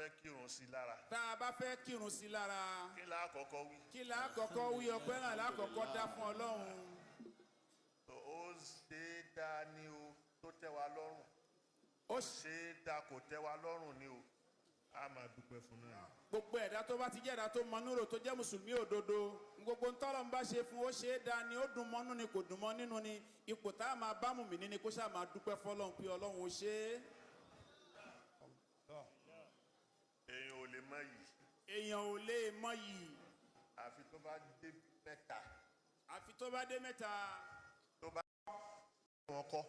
fẹ́ kírun sí lára. Tá a bá fẹ́ kírun sí lára. Kí la kọ́kọ́ wí. Kí la kọ́kọ́ wí? Ọpẹ́ náà la kọ́kọ́ dá fún Ọlọ́run. Ó ṣe é dáa ni o tó tẹ́ wa lọ́rùn. Ó ṣe é dáa kò tẹ́ wa lọ́rùn ni o. A máa dúpẹ́ fún náà. Gbogbo ẹ̀dá tó bá ti jẹ́ ẹ̀dá tó mọnú rò tó jẹ́ mùsùlùmí òdodo, gbogbo ntọ́lọ́ ń bá ṣe fún ó ṣe é dáa ni ó dùn mọ́nú ni kò dùn mọ́ nínú ni, ipò tá a máa bá mùmínì ni kó ṣáà máa dúpẹ́ fọlọ́run pé Ọlọ́run ó ṣe é. Èèyàn ò lè mọ yìí. Èèyàn ò lè mọ yìí. Àfi tó bá dé mẹ́ta. Àfi tó bá dé mẹ́ta. Tó bá wọn kọ́.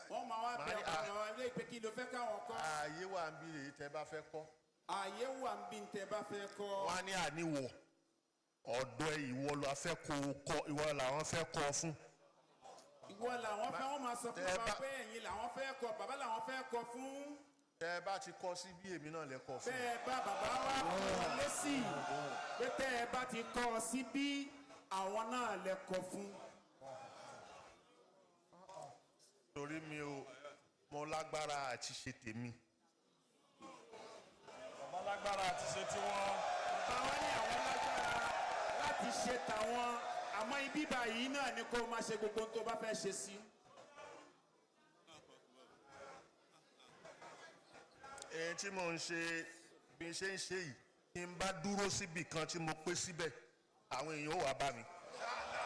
Wọ́n máa wá bẹ ọkọ̀ wa lé pé kí ló fẹ́ káwọn kọ́. Ààyè wà ń bí èyí tẹ́ bá fẹ́ kọ́. Ààyè wà ń bí tẹ́ bá fẹ́ kọ́. Wọ́n á ní àníwọ̀ ọ̀dọ́ ìwọ ló fẹ́ kó o kọ́, ìwọ làwọn fẹ́ kọ́ fún. Ìwọ làwọn fẹ́, wọ́n máa sọ fún bàbá pé ẹ̀yin làwọn fẹ́ kọ́, bàbá làwọn fẹ́ kọ́ fún. Tẹ́ ẹ bá ti kọ́ sí bí èmi náà lè kọ́ fún. Tẹ́ ẹ bá bàbá wa kọ́ lésì pé tẹ́ ẹ bá ti kọ́ sí bí àwọn náà lè kọ́ fún. Torí mi ò mo lágbára àti ṣe tèmi. Bàbá lágbára àti ṣe tiwọn. Bàbá ní àwọn lágbára láti ṣe tàwọn, àmọ́ ibi báyìí náà ni kó máa ṣe gbogbo tó bá fẹ́ ṣe sí. Èyí tí mò ń ṣe bí n ṣe ń ṣe yìí, kí n bá dúró síbì kan tí mo pé síbẹ̀, àwọn èèyàn ó wá bá mi.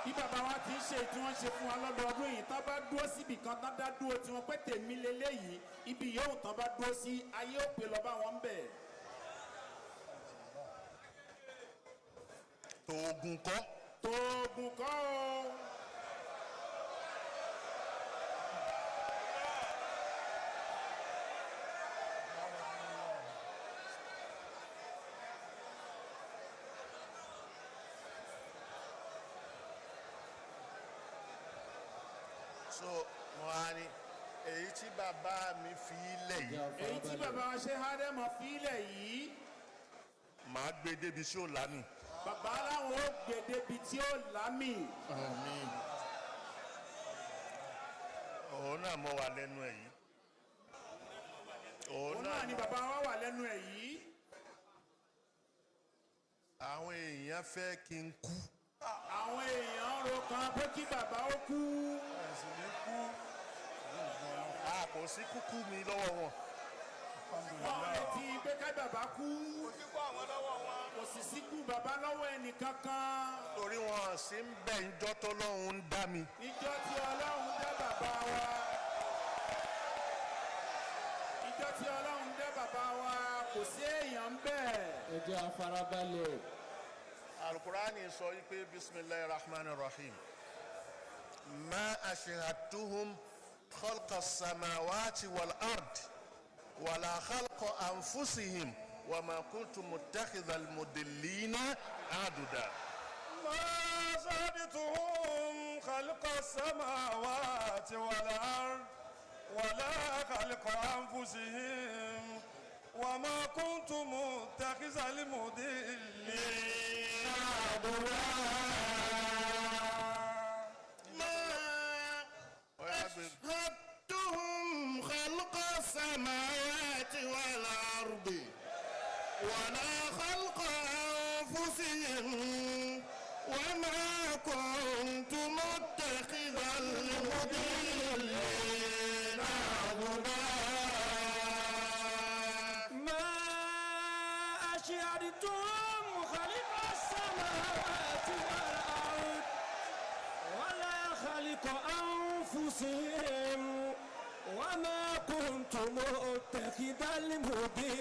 Bí bàbá wa ti ń ṣe tí wọ́n ṣe fún wa lọ́dọọdún yìí, tán bá dúró síbì kan tán dá dúró tí wọ́n pé tèmi leléyìí, ibi yòówù tán bá dúró sí, ayé ò pé lọ bá wọn bẹ̀. Tòògùn kọ́. Tòògùn kọ́ o. So mo á ní èyí tí bàbá mi fi ilẹ̀ yìí. Èyí tí bàbá wa ṣe hádẹ́mọ̀ fi ilẹ̀ yìí. Màá gbé débi tí ó lámì. Bàbá aláwọ̀ ó gbé débi tí ó lámì. Àmín. Òun náà mo wà lẹ́nu ẹ̀ yìí. Òun náà ni bàbá wa wà lẹ́nu ẹ̀ yìí. Àwọn èèyàn fẹ́ kí n kú. Àwọn èèyàn ń ro kan pé kí bàbá ó kú. A kò sí kúkú mi lọ́wọ́ wọn. Wọ́n retí pé ká bàbá kú. Kò sí kú àwọn lọ́wọ́ wọn. Kò sì síkú bàbá lọ́wọ́ ẹnì kankan. Torí wọn sì ń bẹ̀ ńjọ́ tó lọ́hùn ń dá mi. Níjọ́ tí Ọlọ́run dá bàbá wa. Ìjọ́ tí Ọlọ́run dá bàbá wa kò sí èèyàn ń bẹ̀. Ẹ jẹ́ a farabalẹ̀. Alukurani sọ wípé bisimilahi rahman rahim. Ma ashhadtuhum khalqa samawati wal ard wala khalqa anfusihim wa ma kuntu muttakhidha al-mudillina aduda. Ma ashhadtuhum khalqa samawati wal ard wala khalqa anfusihim wa ma kuntu muttakhidha al-mudillina aduda. أشهدتهم خلق السماوات والأرض ولا خلق أنفسهم وما كنت متخذ المضلين عضدا. ما أشهدتهم خلق السماوات والأرض ولا خلق أنفسهم وما كنت متخذ المضلين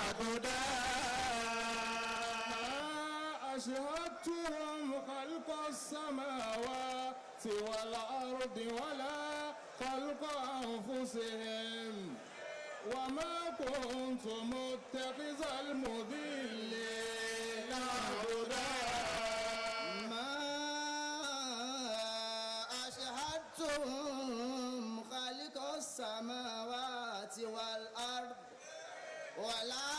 عضدا. ما أشهدتهم خلق السماوات والأرض ولا خلق أنفسهم وما كنت متخذ المضلين عضدا. ما أشهدتهم خلق السماوات والأرض ولا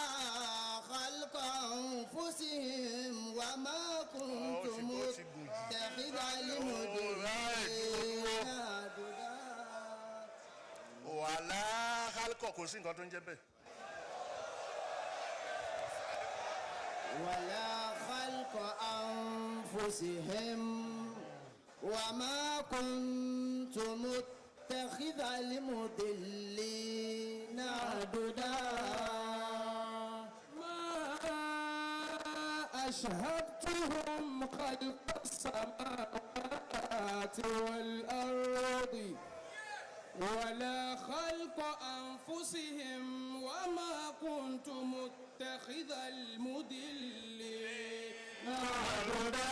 خلق أنفسهم وما كنت متخذ المضلين عضدا. Wàlá kálíkọ̀ kò sí nǹkan tó ń jẹ́ bẹ́ẹ̀. ولا خلق أنفسهم وما كنت متخذ المضلين عضدا. ما أشهدتهم خلق السماوات والأرض ولا خلق أنفسهم وما كنت متخذ المضلين عضدا.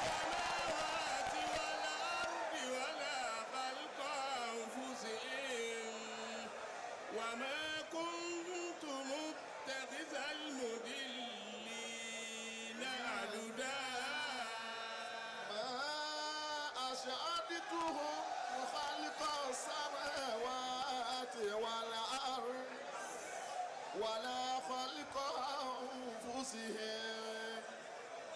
السماوات والأرض ولا خلق أنفسهم وما كنت متخذ المضلين عضدا. ما أشهدتهم خلق السماوات والأرض ولا خلق أنفسهم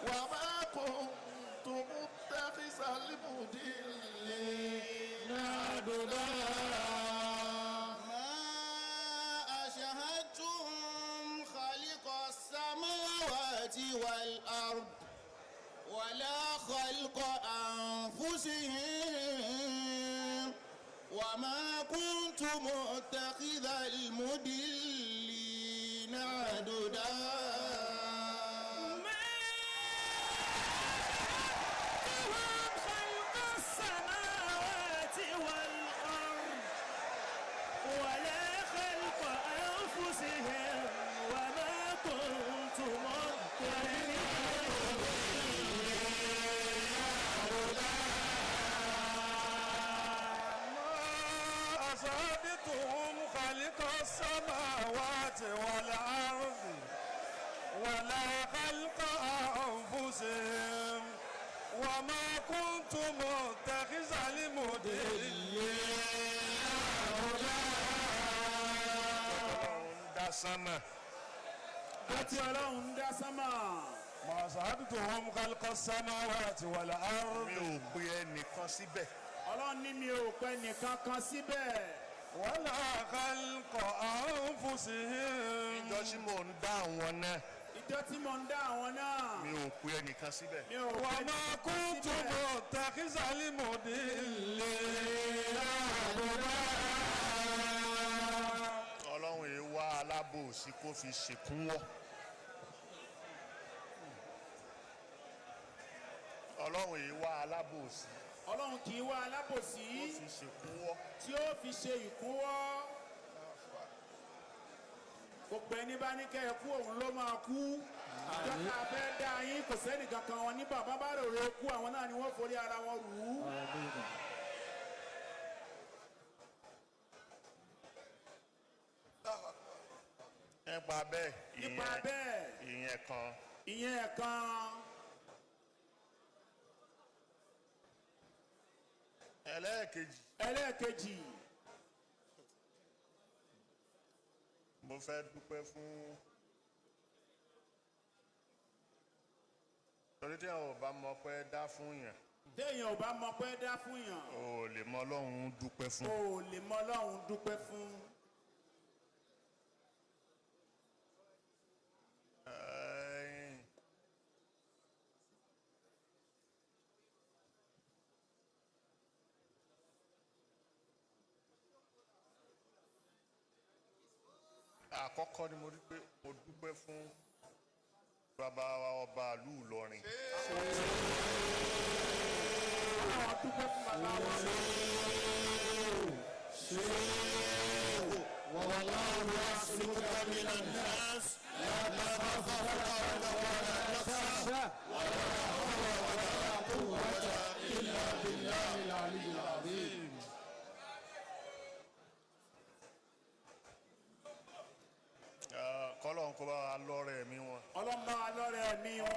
وما كنت متخذ المضلين عضدا. ما أشهدتهم خلق السماوات والأرض ولا خلق أنفسهم وما كنت متخذ المضلين عضدا. ما أشهدتهم خلق السماوات والأرض ولا خلق أنفسهم وما كنت متخذ. ما أشهدتهم خلق السماوات والأرض ولا خلق أنفسهم وما كنت متخذ المضلين عضدا. Ọlọ́run dá sánmà. Àti Ọlọ́run ń dá sánmà. ما أشهدتهم خلق السماوات والأرض Mi ò pe ẹnìkan síbẹ̀. Ọlọ́run ní mi ò pẹ́ nìkan kan síbẹ̀. ولا خلق أنفسهم Ìjọ tí mò ń dá àwọn náà, Ìjọ tí mò ń dá àwọn náà. mi ò pe ẹnìkan síbẹ̀. Mi ò pẹ́ وما nìkan kan كنت síbẹ̀. متخذ المضلين عضدا. Ọlọ́run yìí wá alábòsí kó fi ṣèkúnwọ́. Ọlọ́run yìí wá alábòsí Ọlọ́run kì í wá alábòsí kó fi ṣèkúnwọ́. tí ó fi ṣe ìkúnwọ́. Gbogbo ẹni bá ní kẹ́ ẹ kú òun ló máa kú. Ìjọ tá a fẹ́ dá yín kò sẹ́nì kankan wọn ní bàbá bá rò kú àwọn náà ni wọ́n forí ara wọn rù ú. Nípa bẹ́ẹ̀, Nípa bẹ́ẹ̀, ìyẹn kan. ìyẹn kan. Ẹlẹ́ẹ̀kejì, Ẹlẹ́ẹ̀kejì, mo fẹ́ dúpẹ́ fún torí tí àwọn ò bá mọ pé dá fún yàn, téèyàn ò bá mọ pé dá fún yàn, o ò lè mọ Ọlọ́run dúpẹ́ fún. o ò lè mọ Ọlọ́run dúpẹ́ fún. Ẹ̀ẹ́n. Àkọ́kọ́ ni mo rí pé mo dúpẹ́ fún bàbá wa ọba ìlú Ìlọrin. Àwọn dúpẹ́ fún bàbá wa. والله يعصمك من الناس لا تخاف فقرك ولا تخشى ولا حول ولا قوة إلا بالله العلي العظيم. Kọ́lọ́n kó bá wa lọ́rẹ̀ mi wọn. Ọlọ́run bá wa lọ́rẹ̀ mi wọn.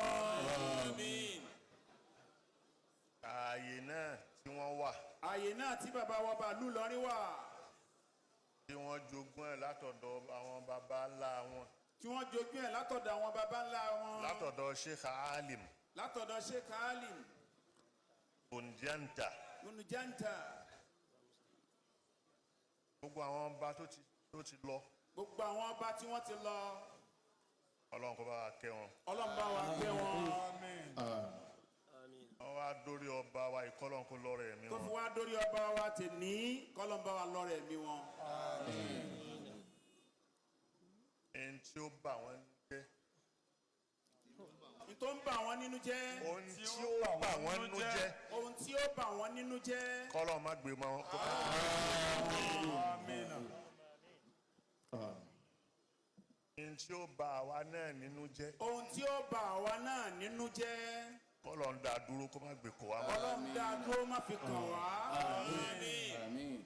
Ààyè náà tí wọ́n wà, Ààyè náà tí bàbá wa ọba ìlú Ìlọrin wà, tí wọ́n jogún ẹ̀ látọ̀dọ̀ àwọn baba ńlá wọn. tí wọ́n jogún ẹ̀ látọ̀dọ̀ àwọn baba ńlá wọn. Látọ̀dọ̀ Sheikh Alim Látọ̀dọ̀ Sheikh Alim Bunjanta Bunjanta. Gbogbo àwọn ọba tó ti lọ. Gbogbo àwọn ọba tí wọ́n ti lọ. Ọlọ́run kó bá wa kẹ́ wọn. Ọlọ́run bá wa kẹ́ wọn. Àmín. Wọ́n wá dórí ọba wa ìkọ́lọ́n kó lọ́rọ̀ ẹ̀mí wọn. Tó fi wá dórí ọba wa tèní kọ́lọ́n bá wa lọ́rọ̀ ẹ̀mí wọn. Àmín. Ẹni tí ó bà wọ́n jẹ́. N tó ń bà wọ́n nínú jẹ́. Ohun tí ó bà wọ́n nínú jẹ́. Ohun tí ó bà wọ́n nínú jẹ́. Kọ́lọ́n má gbé mọ́. Àmín. Ohun tí ó bà àwa náà nínú jẹ́. Ohun tí ó bà àwa náà nínú jẹ́. Kọ́lọ́n dá dúró kó má gbé kó wa mọ́. Kọ́lọ́n dá dúró má fi kàn wá. Àmín.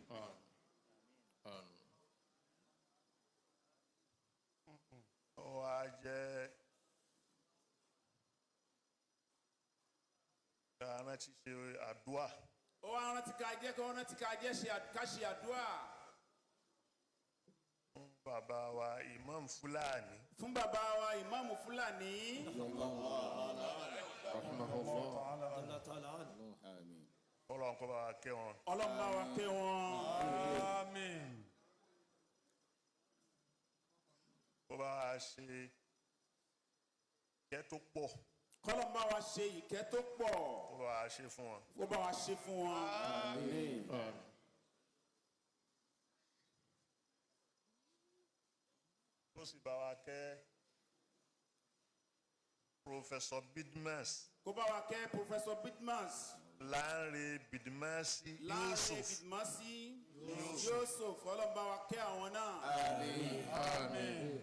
Ó wá jẹ́ rántí ṣe àdúà. Ó wá rántí ká jẹ́ kó rántí ká jẹ́ ká ṣe àdúà. Fún bàbá wa Imam Fúlàní. Fún bàbá wa Imam Fúlàní. Ọlọ́run kó bá wa kẹ́ wọn. Ọlọ́run bá wa kẹ́ wọn. Àmín. Kó bá wa ṣe ìkẹ́ tó pọ̀. Kọ́lọ́n bá wa ṣe ìkẹ́ tó pọ̀. Kó bá wa ṣe fún wọn. Kó bá wa ṣe fún wọn. Àmín. Ó sì bá wa kẹ́ Professor Bidmas. Kó bá wa kẹ́ Professor Bidmas. Lanre Bidmasi Yusuf. Lanre Bidmasi Yusuf. Ọlọ́run bá wa kẹ́ àwọn náà. Àmín. Àmín.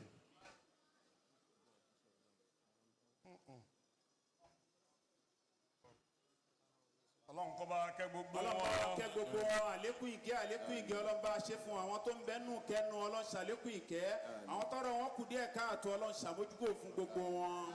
Ọlọ́run kó bá wa kẹ́ gbogbo wọn. Ọlọ́run bá wa kẹ́ gbogbo wọn. Àlékún ìkẹ́, àlékún ìgẹ̀ Ọlọ́run bá ṣe fún àwọn tó ń bẹ́nu kẹ́nu. Ọlọ́run ṣàlékún ìkẹ́. Àwọn tọ́rọ̀ wọn kù díẹ̀ káàtó, Ọlọ́run ṣàmójúkò fún gbogbo wọn.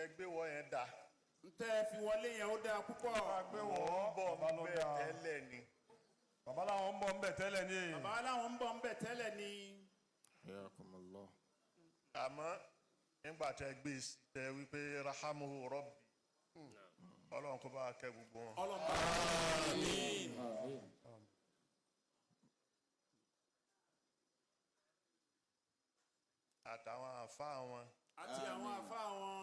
Ẹgbẹ́ wọ yẹn da. Ntẹ́ fi wọlé yẹn ó dáa púpọ̀. Bàbá bọ̀ ń bẹ̀ tẹ́lẹ̀ ni. Bàbá làwọn ń bọ̀ ń bẹ̀ tẹ́lẹ̀ ni. Bàbá làwọn ń bọ̀ ń bẹ̀ tẹ́lẹ̀ ni. Àmọ́ nígbà tẹ́ gbé sí tẹ wípé rahamu Rabbi. Ọlọ́run kó bá kẹ́ gbogbo wọn. Ọlọ́run bá Àmín. Àtàwọn àfáà wọn. Àti àwọn àfáà wọn.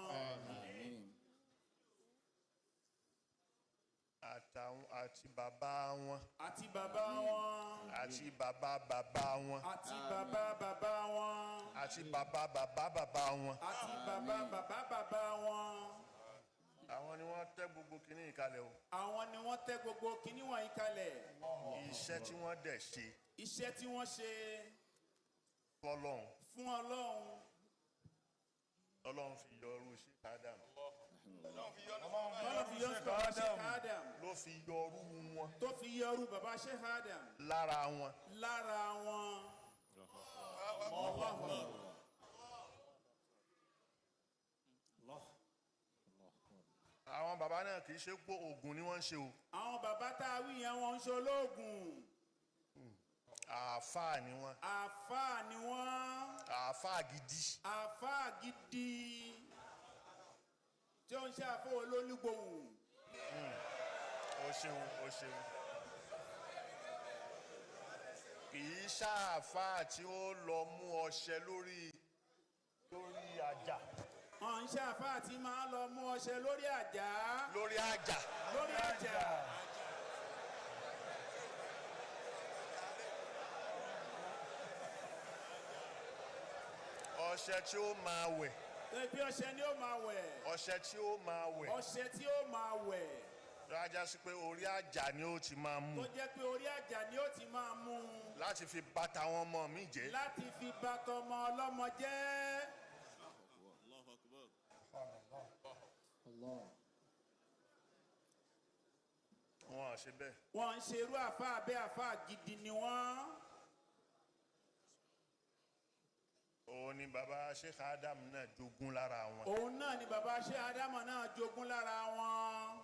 Àtàwọn àti bàbá wọn. Àti bàbá wọn. Àti bàbá bàbá wọn. Àti bàbá bàbá wọn. Àti bàbá bàbá bàbá wọn. Àti bàbá bàbá bàbá wọn. Àwọn ni wọ́n tẹ́ gbogbo kinní yìí kalẹ̀ o. Àwọn ni wọ́n tẹ́ gbogbo kinní wọ̀nyí kalẹ̀. Iṣẹ́ tí wọ́n dẹ̀ ṣe. Iṣẹ́ tí wọ́n ṣe. Fọ́lọ́run. Fún Ọlọ́run. Ọlọ́run fi yọ ọrú Sheikh Adam. Ọlọ́run fi yọ bàbá Sheikh Adam. Ló fi yọ ọrú wọn. Tó fi yọ ọrú bàbá Sheikh Adam. Lára wọn. Lára wọn. Àwọn bàbá náà kì í ṣe pé oògùn ni wọ́n ń ṣe o. Àwọn bàbá tá a wí yẹn wọ́n ń ṣe olóògùn. Àáfàá ni wọ́n. Àáfàá ni wọ́n. Àáfàá gidi. Àáfàá gidi. Tí ó ń ṣe àfọwọ́ olólùgbòhùn. O ṣeun, o ṣeun. Kì í ṣàáfàá tí ó lọ mú ọṣẹ lórí àjà. Wọ́n ń ṣe àfáà tí máa lọ mú ọṣẹ lórí àjà. Lórí àjà. Lórí àjà. Ọṣẹ tí ó máa wẹ̀. Tó bí ọṣẹ ni ó máa wẹ̀. Ọṣẹ tí ó máa wẹ̀. Ọṣẹ tí ó máa wẹ̀. Rájá sí pé orí àjà ni ó ti máa mú. Tó jẹ́ pé orí àjà ni ó ti máa mú. Láti fi bà tàwọn ọmọ mi jẹ́. Láti fi bà tọmọ ọlọ́mọ jẹ́. Allah. Wọn ò ṣe bẹ́ẹ̀. Wọ́n ń ṣerú àfáà bẹ́ẹ̀, àfáà gidi ni wọ́n. Òun ni bàbá Sheikh Adam náà jogún lára wọn. Òun náà ni bàbá Sheikh Adam náà jogún lára wọn.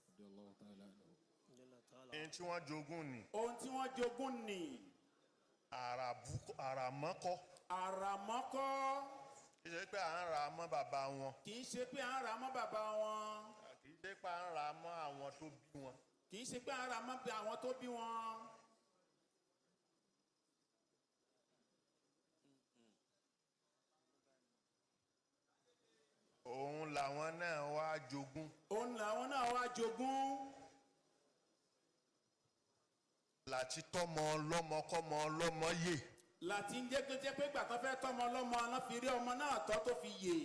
Radiyallahu ta'ala anhu. Ohun tí wọ́n jogún ni. Ohun tí wọ́n jogún ni. Àràmọ́kọ́. Àràmọ́kọ́. Kì í ṣe pé à ń rà á mọ́ bàbá wọn. Kì í ṣe pé à ń rà á mọ́ bàbá wọn. Kì í ṣe pé à ń rà á mọ́ àwọn tó bí wọn. Kì í ṣe pé à ń rà á mọ́ àwọn tó bí wọn. Òun làwọn náà wá jogún. Òun làwọn náà wá jogún. Láti tọ́mọ ọlọ́mọ kọ́mọ ọlọ́mọ yè. Láti ń jẹ́ tó jẹ́ pé ìgbà tó fẹ́ tọ́mọ ọlọ́mọ náà fi rí ọmọ náà tọ́ tó fi yè.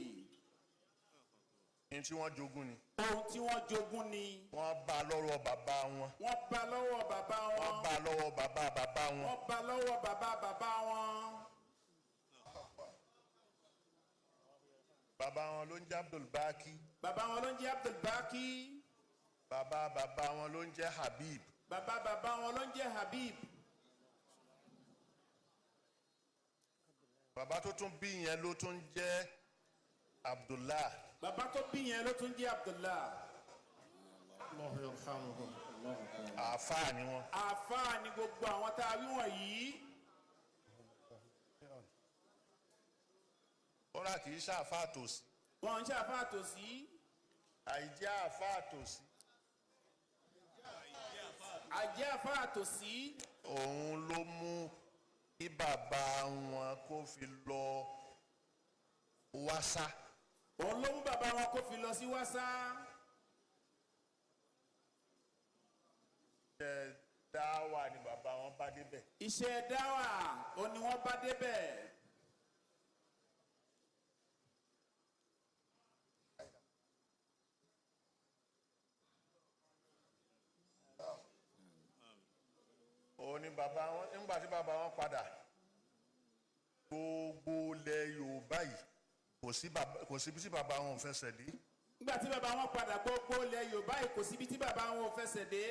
Ohun tí wọ́n jogún ni. Ohun tí wọ́n jogún ni. Wọ́n bá lọ́wọ́ bàbá wọn. Wọ́n bá lọ́wọ́ bàbá wọn. Wọ́n bá lọ́wọ́ bàbá bàbá wọn. Wọ́n bá lọ́wọ́ bàbá bàbá wọn. Bàbá wọn ló ń jẹ́ Abdulbaki. Bàbá wọn ló ń jẹ́ Abdulbaki. Bàbá bàbá wọn ló ń jẹ́ Habib. Bàbá bàbá wọn ló ń jẹ́ Habib. Bàbá tó tún bí yẹn ló tún jẹ́ Abdullah. Bàbá tó bí yẹn ló tún jẹ́ Abdullah. Àáfàá ni wọn. Àáfàá ni gbogbo àwọn tá a wí wọ̀nyí. Kódà kì í ṣàáfàá tòsí. Wọ́n ń ṣàáfàá tòsí. Àìjẹ́ àáfàá tòsí. Àìjẹ́ àáfàá tòsí. Òun ló mú kí bàbá wọn kó fi lọ wásá. Òun ló mú bàbá wọn kó fi lọ sí wásá. Iṣẹ́ dáwà ni bàbá wọn bá débẹ̀. Iṣẹ́ dáwà òun ni wọ́n bá débẹ̀. Òun ni bàbá wọn nígbà tí bàbá wọn padà gbogbo ilẹ̀ Yorùbá yìí kò síbi tí bàbá wọn ò fẹsẹ̀ dé. Nígbà tí bàbá wọn padà gbogbo ilẹ̀ Yorùbá yìí kò síbi tí bàbá wọn ò fẹsẹ̀ dé.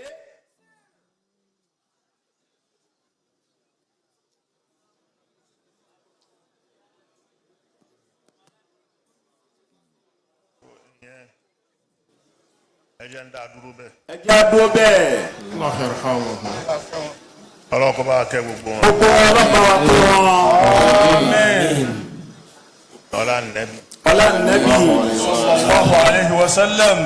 Ìyẹn ẹ jẹ́ ń dá dúró bẹ́ẹ̀. Ẹ jẹ́ á dúró bẹ́ẹ̀. Ọlọ́run kó bá wa kẹ́ gbogbo wọn. Gbogbo ọlọ́pàá wa kó wọn. Ọlá nẹ́bí. Ọlá nẹ́bí. Sallallahu alayhi wa sallam.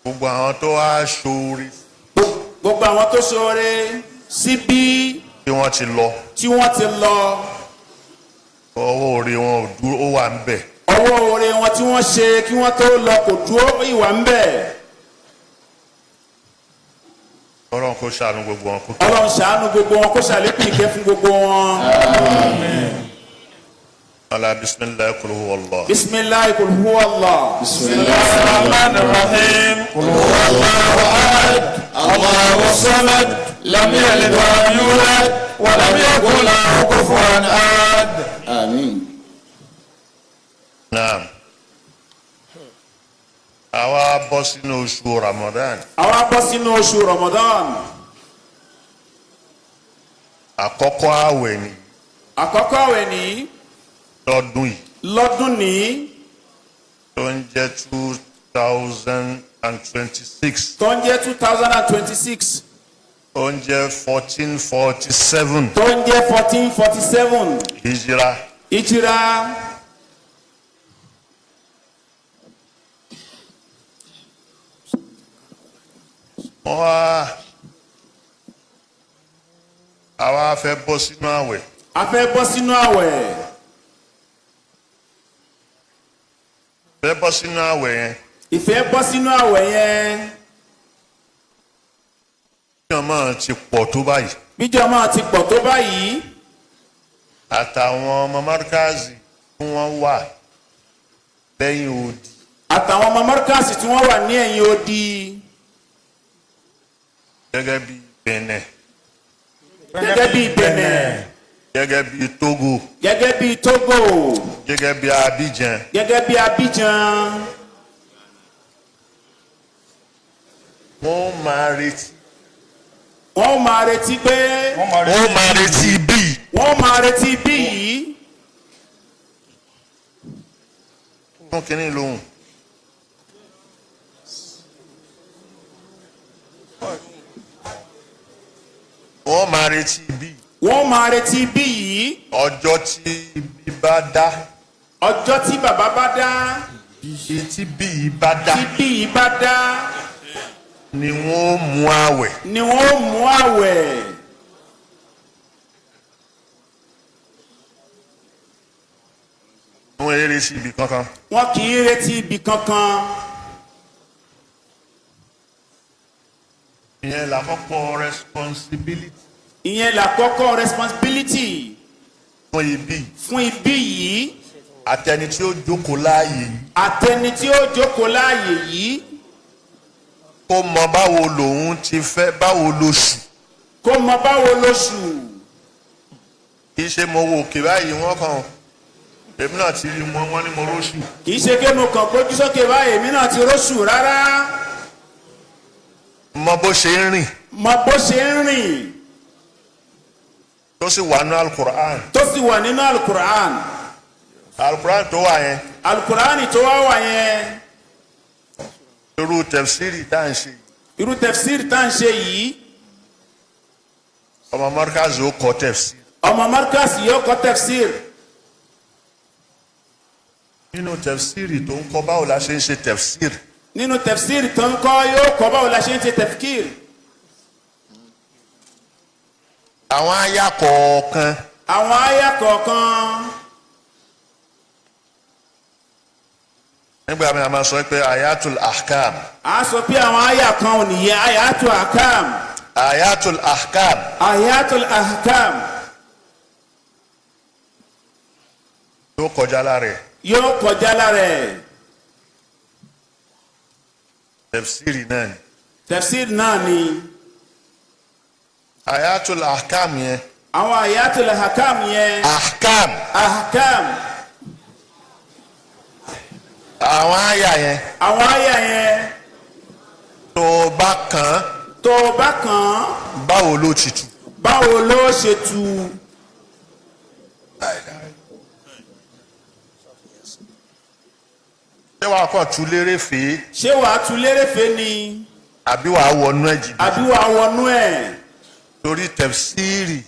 Gbogbo àwọn tó wá ṣoore. Gbogbo àwọn tó ṣoore síbí. Tí wọ́n ti lọ. Tí wọ́n ti lọ. Ọwọ́ oore wọn ò dúró, ó wà ń bẹ̀. Ọwọ́ oore wọn tí wọ́n ṣe kí wọ́n tó lọ kò dúró, ìwà ń bẹ̀. Ọlọ́run kó ṣàánú gbogbo wọn. Ọlọ́run ṣàánú gbogbo wọn kó ṣàlékún ìkẹ́ fún gbogbo wọn. Ọlá bisimilahi kul huwa Allah. Bisimilahi kul huwa Allah. Bisimilahi rahman rahim. Kul huwa Allahu ahad. Allahu samad. Lam yalid wa lam yulad. Wa lam yakun lahu kufuwan ahad. Àmín. Naam. Àwa bọ́ sínú oṣù Ramadan. Àwa bọ́ sínú oṣù Ramadan. Àkọ́kọ́ àwẹ̀ ni. Àkọ́kọ́ àwẹ̀ ni. Lọ́dún yìí. Lọ́dún ní. Tó ń jẹ́ 2026. Tó ń jẹ́ 2026. Tó ń jẹ́ 1447. Tó ń jẹ́ 1447. Hijira. Hijira. Wọ́n wá àwa fẹ́ bọ́ sínú àwẹ̀. A fẹ́ bọ́ sínú àwẹ̀. Fẹ́ bọ́ sínú àwẹ̀ yẹn. Ìfẹ́ bọ́ sínú àwẹ̀ yẹn. Kí Bíjọmọ́ ti pọ̀ tó báyìí. Bíjọmọ́ ti pọ̀ tó báyìí. Àtàwọn ọmọ márkàzì tí wọ́n wà lẹ́yìn odi. Àtàwọn ọmọ márkàzì tí wọ́n wà ní ẹ̀yìn odi. Gẹ́gẹ́ bí Benin. Gẹ́gẹ́ bí Benin. Gẹ́gẹ́ bí Togo. Gẹ́gẹ́ bí Togo. Gẹ́gẹ́ bí Abidjan. Gẹ́gẹ́ bí Abidjan. Wọ́n máa retí. Wọ́n máa retí pé. Wọ́n máa retí bíi. Wọ́n máa retí bí yìí. Fún kínní lóhùn. Wọ́n máa retí bí. Wọ́n máa retí bí yìí. Ọjọ́ tí bí bá dá. Ọjọ́ tí bàbá bá dá. Tí bí yìí bá dá. Tí bí yìí bá dá. Ni wọ́n mú àwẹ̀. Ni wọ́n mú àwẹ̀. Wọ́n retí ibi kankan. Wọ́n kì í retí ibi kankan. Ìyẹn làkọ́kọ́ responsibility. Ìyẹn làkọ́kọ́ responsibility. Fún ibi. Fún ibi yìí. Àtẹni tí ó jókòó láàyè yìí. Àtẹni tí ó jókòó láàyè yìí. Kó mọ báwo lòun ti fẹ́ báwo lóṣù. Kó mọ báwo lóṣù. Kì í ṣe mo wo òkè báyìí wọ́n kàn. Èmi náà ti rí wọn, wọ́n ní mo róṣù. Kì í ṣe pé mo kàn gbójú sókè báyìí, èmi náà ti róṣù rárá. Mọ bó ṣe ń rìn. Mọ bó ṣe ń rìn. Tó sì wà nínú Alukur'an. Tó sì wà nínú Alukur'an. Alukur'an tó wà yẹn. Alukur'an tó wà wà yẹn. Irú tẹ̀fsírì tá à ń ṣe. Irú tẹ̀fsírì tá à ń ṣe yìí. Ọmọ Markaz ó kọ tẹ̀fsírì. Ọmọ Markaz yóò kọ tẹ̀fsírì. Nínú tẹ̀fsírì tó ń kọ́ báwo la ṣe ń ṣe tẹ̀fsírì. Nínú tẹ̀fsírì tó ń kọ́ yóò kọ́ báwo la ṣe ń ṣe tẹ̀fkìrì. Àwọn àyà kọ̀ọ̀kan. Àwọn àyà kọ̀ọ̀kan. Nígbà mi a máa sọ pé ayatul ahkam. A sọ pé àwọn àyà kan ò nìyẹn ayatul ahkam. Ayatul ahkam. Ayatul ahkam. Yóò kọjá lára ẹ̀. Yóò kọjá lára ẹ̀. Tẹ̀fsírì náà ni. Tẹ̀fsírì náà ni. Ayatul ahkam yẹn. Àwọn ayatul ahkam yẹn. Ahkam. Ahkam. Àwọn àyà yẹn. Àwọn àyà yẹn. Tó o bá kàn. Tó o bá kàn. Báwo ló ti tu? Báwo ló ṣe tu? Ṣé wàá kàn tu lérèfé? Ṣé wàá tu lérèfé ni? Àbí wàá wọnú ẹ̀ jìbìtì? Àbí wàá wọnú ẹ̀? Torí tẹ̀fsírì.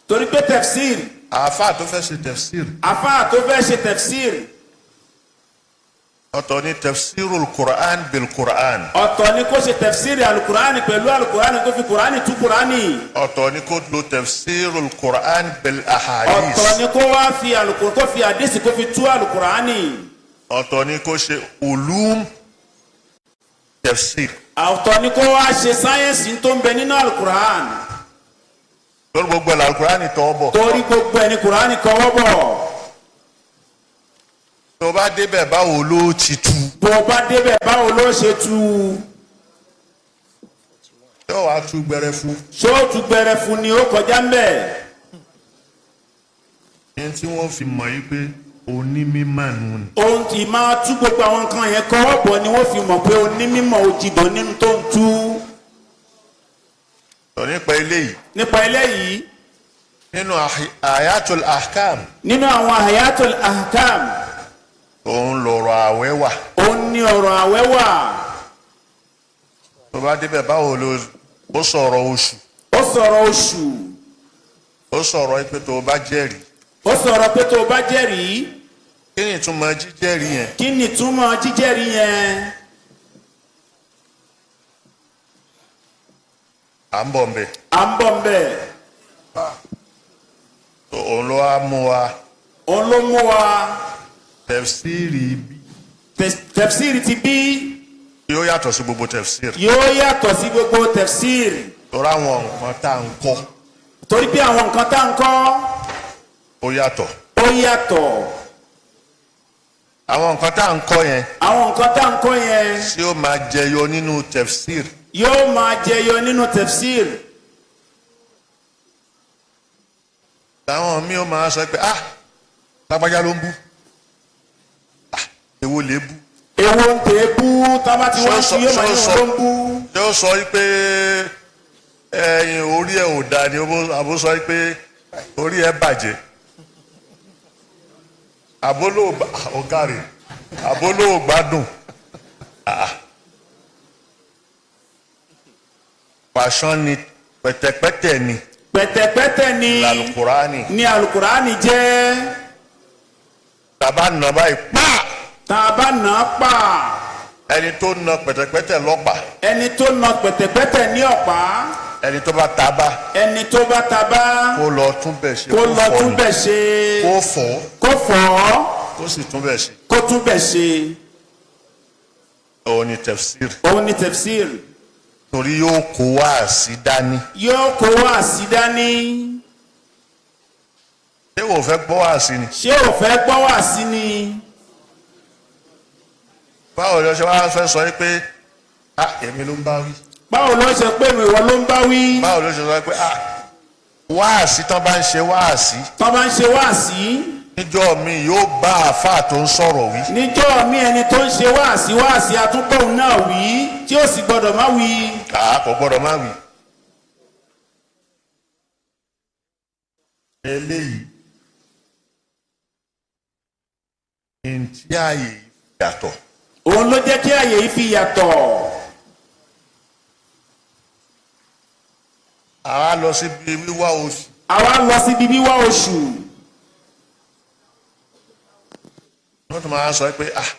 Torí pé tẹ̀fsírì. Àáfàá tó fẹ́ ṣe tẹ̀fsírì. Àáfàá tó fẹ́ ṣe tẹ̀fsírì. Ọ̀tọ̀ ni tẹ̀fsírù Qur'an bil Qur'an. Ọ̀tọ̀ ni kó ṣe tẹ̀fsírì alukur'ani pẹ̀lú alukur'ani kó fi kur'ani tú kur'ani. Ọ̀tọ̀ ni kó lo tẹ̀fsírù Qur'an bil ahadis. Ọ̀tọ̀ ni kó wá fi alukur'ani kó fi hadisi kó fi tú alukur'ani. Ọ̀tọ̀ ni kó ṣe ulum tẹ̀fsír. Ọ̀tọ̀ ni kó wá ṣe sáyẹ́nsì tó ń bẹ nínú alukur'an. Torí gbogbo ẹ̀ alukur'ani tọ́ bọ̀. Torí gbogbo ẹ̀ ni kur'ani kọ́wọ́ bọ̀. Tó bá débẹ̀ báwo ló ti tú. Bó o bá débẹ̀ báwo ló ṣe tú. Ṣé wàá tú gbẹrẹfu? Ṣé ó tú gbẹrẹfu ni ó kọjá ń bẹ̀? Ní tí wọ́n fi mọ̀ yí pé onímímọ̀ nù ni. Ohun tí máa tú gbogbo àwọn nǹkan yẹn kọ́wọ́ bọ̀ ni wọ́n fi mọ̀ pé onímọ̀ òjìdó nínú tó ń tú. Sọ nípa eléyìí. Nípa eléyìí. Nínú ayatul ahkam. Nínú àwọn ayatul ahkam. Òun lọ̀rọ̀ àwẹ̀ wà. Òun ni ọ̀rọ̀ àwẹ̀ wà. Tó bá débẹ̀ báwo ló ó sọ̀rọ̀ oṣù. Ó sọ̀rọ̀ oṣù. Ó sọ̀rọ̀ pé tó o bá jẹ́rìí. Ó sọ̀rọ̀ pé tó o bá jẹ́rìí. Kí ni ìtumọ̀ jíjẹ́rìí yẹn? Kí ni ìtumọ̀ jíjẹ́rìí yẹn? À ń bọ̀ nbẹ̀. À ń bọ̀ nbẹ̀. Òun ló wá mú wa. Òun ló mú wa. Tẹ̀fsírì bí. Tẹ̀fsírì ti bí. Yóò yàtọ̀ sí gbogbo tẹ̀fsírì. Yóò yàtọ̀ sí gbogbo tẹ̀fsírì. Torí àwọn nǹkan tá à ń kọ́. Torí pé àwọn nǹkan tá à ń kọ́. Ó yàtọ̀. Ó yàtọ̀. Àwọn nǹkan tá à ń kọ́ yẹn. Àwọn nǹkan tá à ń kọ́ yẹn. Tí ó máa jẹyọ nínú tefsir. Yóò máa jẹyọ nínú tefsir. Làwọn míì ó máa sọ pé ah, lágbájá ló ń bú, ah, èwo lè bú. Èwo ń tè é bú, tábà tí wọ́n ń ṣe yóò máa ní wọn ló ń bú. Ṣé ó sọ pé ẹyin orí ẹ ò da ni, àbó sọ pé orí ẹ bàjẹ́, àbó ló ọ̀gá rẹ̀, àbó ló gbádùn? Pàṣán ni, pẹ̀tẹ̀pẹ̀tẹ̀ ni. Pẹ̀tẹ̀pẹ̀tẹ̀ ni. Alukurani. Ni alukurani jẹ́. Tàbá nà báyìí pa. Tàbá nà pa. Ẹni tó nà pẹ̀tẹ̀pẹ̀tẹ̀ lọ́pàá. Ẹni tó nà pẹ̀tẹ̀pẹ̀tẹ̀ ní ọ̀pá. Ẹni tó bá taba. Ẹni tó bá taba. Kó lọ tún bẹ̀ ṣe. Kó lọ tún bẹ̀ ṣe. Kó fọ̀. Kó fọ̀. Kó sì tún bẹ̀ ṣe. Kó tún bẹ̀ ṣe. Òun ni tefsir. Òun ni tefsir. Torí yóò kó wáàsí dání. Yóò kó wáàsí dání. Ṣé o fẹ́ gbọ́ wáàsí ni? Ṣé o fẹ́ gbọ́ wáàsí ni? Báwo ló ṣe wá fẹ́ sọ pé ah, èmi ló ń bá wí? Báwo ló ṣe pé mi ìwọ ló ń bá wí? Báwo ló ṣe sọ pé ah, wáàsí tán bá ń ṣe wáàsí. Tán bá ń ṣe wáàsí. Níjọ́ mi yóò bá àáfàá tó ń sọ̀rọ̀ wí. Níjọ́ mi ẹni tó ń ṣe wáàsí wáàsí atúntòun náà wí tí ó sì gbọ́dọ̀ má wí. Àá kò gbọ́dọ̀ má wí. Eléyìí ní tí ààyè yàtọ̀. Òun ló jẹ́ kí ààyè yìí fi yàtọ̀. Àwa lọ síbi wíwá oṣù. Àwa lọ síbi wíwá oṣù. Wọ́n tún máa sọ pé ah,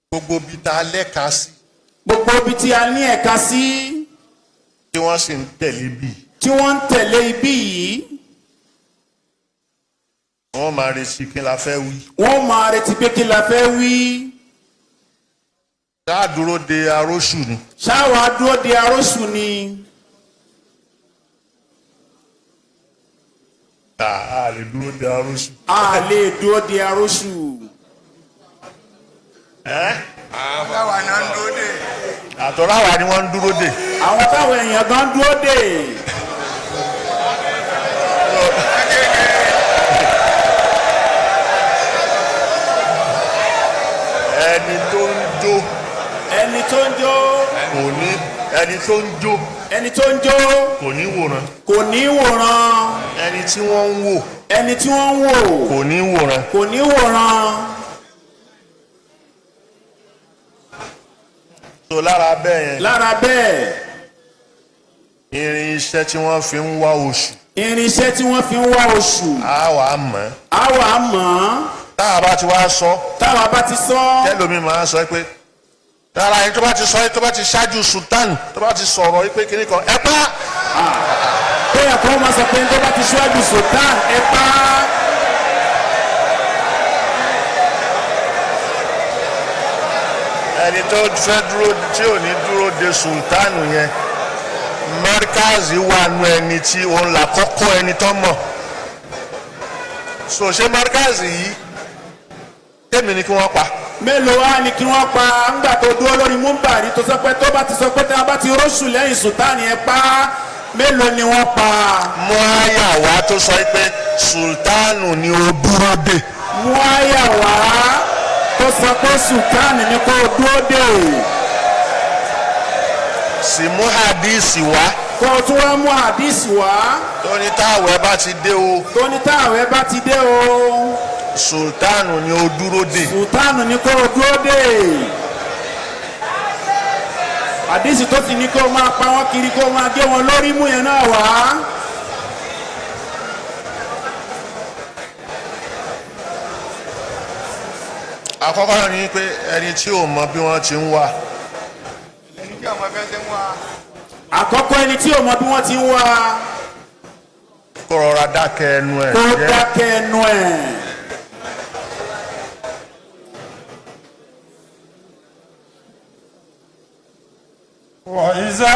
gbogbo ibi tá a lẹ́ka sí. Gbogbo ibi tí a ní ẹ̀ka sí. Tí wọ́n sì ń tẹ̀lé bí. Tí wọ́n ń tẹ̀lé ibí yìí. Wọ́n máa retí kí la fẹ́ wí. Wọ́n máa retí pé kí la fẹ́ wí. Ṣáà dúró de aróṣù ni. Ṣáà wá dúró de aróṣù ni. A lè dúró de aróṣù. A lè dúró de aróṣù. Táwa náà ń dúró dè. Àtọ̀rọ̀ àwa ni wọ́n ń dúró dè. Àwọn táwọn èèyàn gan dúró dè. Ẹni tó ń jó. Ẹni tó ń jó. Kò ní ẹni tó ń jó. Ẹni tó ń jó. Kò ní wòran. Kò ní wòran. Ẹni tí wọ́n ń wò. Ẹni tí wọ́n ń wò. Kò ní wòran. Kò ní wòran. So lára bẹ́ẹ̀ yẹn. Lára bẹ́ẹ̀. Irinṣẹ́ tí wọ́n fi ń wá oṣù. Irinṣẹ́ tí wọ́n fi ń wá oṣù. A wà á mọ̀. A wà á mọ̀. Táwa bá ti wá sọ. Táwa bá ti sọ. Tẹ́lómi máa ń sọ pé rárá ẹni tó bá ti sọ tó bá ti ṣáájú sultan tó bá ti sọ̀rọ̀ pé kíní kan ẹ pa. Bẹ́ẹ̀ kọ́ máa sọ pé tó bá ti ṣáájú sultan ẹ pa. Ẹni tó fẹ́ dúró tí ò ní dúró de sultan yẹn, mẹ́ríkàzì wà nù ẹni tí òun là kọ́kọ́ ẹni tó mọ̀. So ṣé mẹ́ríkàzì yìí tèmi ni kí wọ́n pa. Mélòó wá ni kí wọ́n pa ńgbà tó dúró lórí múmbàrí tó sọ pé tó bá ti sọ pé tí a bá ti róṣù lẹ́yìn sultani ẹ pa, mélòó ni wọ́n pa. Mú àyà wá tó sọ pé sultanu ni ó dúró dè. Mú àyà wá tó sọ pé sultani ni kó dúró dè. Sì mú hadisi wá. Kó o tún wá mú hadisi wá. Tó ní táwẹ̀ bá ti dé o. Tó ní táwẹ̀ bá ti dé o. Sultanu ni ó dúró dè. Sultanu ni kó o dúró dè. Àdìsí tó ti ní kó o máa pa wọ́n kiri kó o máa gé wọn lórí mú yẹn náà wá. Àkọ́kọ́ ni pé ẹni tí ò mọ bí wọ́n ti ń wá. Ẹni tí ọmọ fẹ́ ṣe ń wá. Àkọ́kọ́ ẹni tí ò mọ bí wọ́n ti ń wá. Kó rọra dákẹ́ ẹnu ẹ̀. Kó dákẹ́ ẹnu ẹ̀. وإذا